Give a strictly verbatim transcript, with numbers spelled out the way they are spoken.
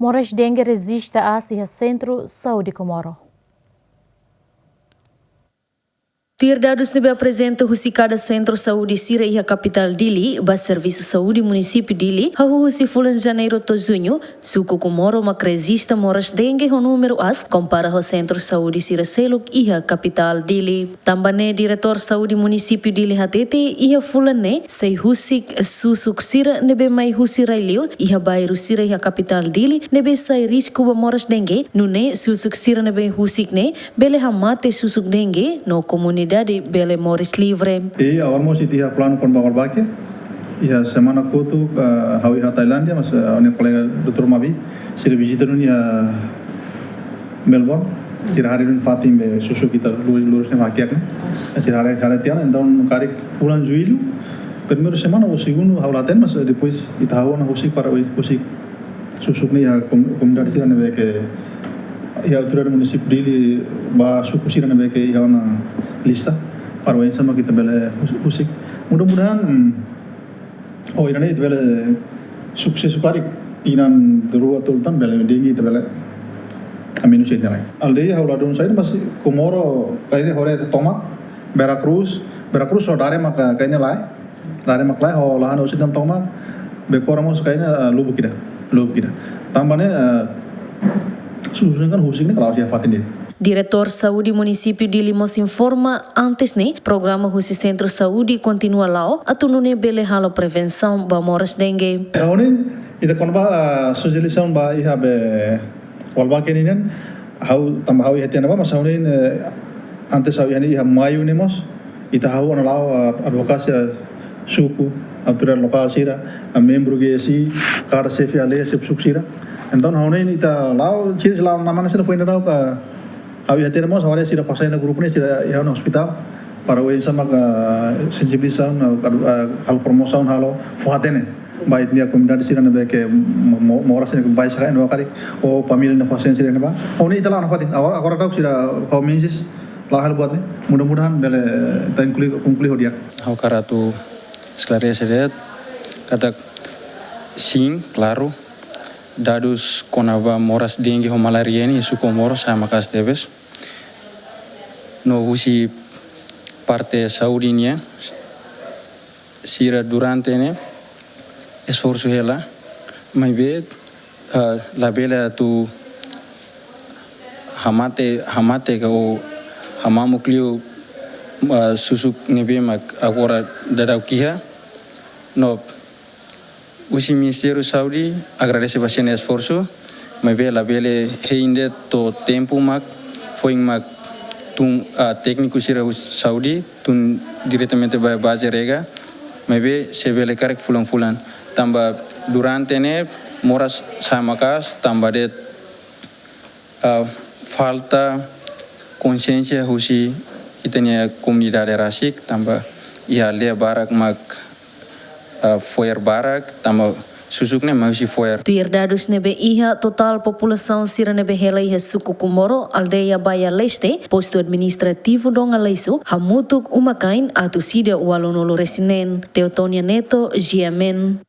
Moras dengue rejista aas iha Sentru Saúde Comoro. Tuir dadus ne'ebé aprezenta husi kada sentru saúde sira iha kapitál Dili, ba Servisu Saúde Munisípiu Dili, hahú husi fulan Janeiru to'o Juñu, suku Comoro mak rejista moras dengue ho númeru aas, kompara ho sentru saúde sira seluk iha kapitál Dili. Tanba ne'e Diretór Saúde Munisípiu Dili hatete, iha fulan ne'e, sei husik susuk sira ne'ebé mai husi rai-liur, iha bairru sira iha kapitál Dili, ne'ebé sai risku ba moras dengue, nune'e susuk sira ne'ebé husik ne'e, bele hamate susuk dengue, no komunidade bele moris livre. I agora mós ita iha planu kona-ba Wolbachia. Iha semana kotuk, ah, ha'u iha Tailándia, mas, ah, ha'u-nia kolega doutór Mabi, sira vizita duni iha Melbourne. Sira haree duni fatin be susuk ita lori-, loris ne'e hakiak ne'e. Sira haree, haree tiha ona, entaun karik fulan Jullu, primeiru semana ou segundu ha'u la hatene, mas, eh, depois ita hahú ona husik para husik susuk ne'e iha kom-, komunidade sira ne'ebé ke iha autoridade munisípiu Dili ba suku sira ne'ebé ke iha ona lista para oinsá mak ita bele hus-, husik. Mudah-mudahan, mm, oh, ida-ne'e ita bele sukses karik tinan rua tolu tan bele dengue ita bele amenus ita-nia rai. Aldeia ha'u ladún saida, mas Comoro karik ne'e haree tomak, Vera Cruz, Vera Cruz só Dare mak karik ne'e lae. Dare mak lae, ho lahan husi dan tomak, Becora mós karik ne'e, eh, lubuk ida, lubuk ida. Tanba ne'e, eh, susuk ne'e kan husik ne'e ka la'o iha fatin de'it. Diretór Saúde Munisípiu Dili mós informa, antes ne'e, programa husi Sentru Saúde kontinua la'o, atu nune'e bele halo prevensaun ba moras dengue. Ha'u hanoin, ita kona-ba, eh, sosializasaun ba iha be Wolbachia nian, ha'u tanba ha'u iha tiha ona ba, mas ha'u hanoin, eh, antes ha'u iha ne'e iha Maiu ne'e mós, ita hahú ona la'o, ah, advokasia suku, autoridade lokál sira, ah, membru G S I, kada xefe aldeia, xefe suku sira. Entaun ha'u hanoin ita la'o, sira sei la'o namana sira foin daudauk, ha'u iha tiha ona mós, ha'u haree sira pasai ona grupu ne'e, sira iha ona ospitál, para oinsá mak, ah, sensibilizasaun, ah, ah, halo promosaun, halo fó-hatene ba ita-nia komunidade sira ne'ebé ke mo-, mo-, moras ne'e ke bai saka endo karik, ou família ne'e fó-hasean sira ne'ebá. Ha'u hanoin ita la'o nafatin, agora, agora daudauk sira ha'u menses, la'o halo buat ne'e, mudah-mudahan bele ita inklui, konklui ho di'ak. Ha'u hakarak atu esklarese de'it, katak sin, klaru, dadus kona-ba moras dengue ho malária nian iha suku Comoro sai maka'as tebes. No husi parte saúde nian, sira durante ne'e esforsu hela, maibé, ah, labele atu hamate, hamate ka ou hamamuk liu, ah, susuk ne'ebé mak agora daudauk iha. No husi Ministériu Saúde agradese ba sira-nia esforsu, maibé labele hein de'it to'o tempu mak, foin mak tun, ah, tékniku sira husi saúde tun diretamente ba baze rega, maibé sei bele karik fulan-fulan. Tanba durante ne'e moras sai maka'as, tanba de'it, ah, falta konsiénsia husi ita-nia komunidade rasik, tanba iha aldeia barak mak, ah, fo'er barak, tanba susuk ne'e mai husi fo'er. Tuir dadus ne'ebé iha, totál populasaun sira ne'ebé hela iha suku Comoro, aldeia Baia Leste, postu administrativu Donga Leiso, hamutuk uma-kain atus ida ualunulu-resin-neen. Teotonia Neto, G M N.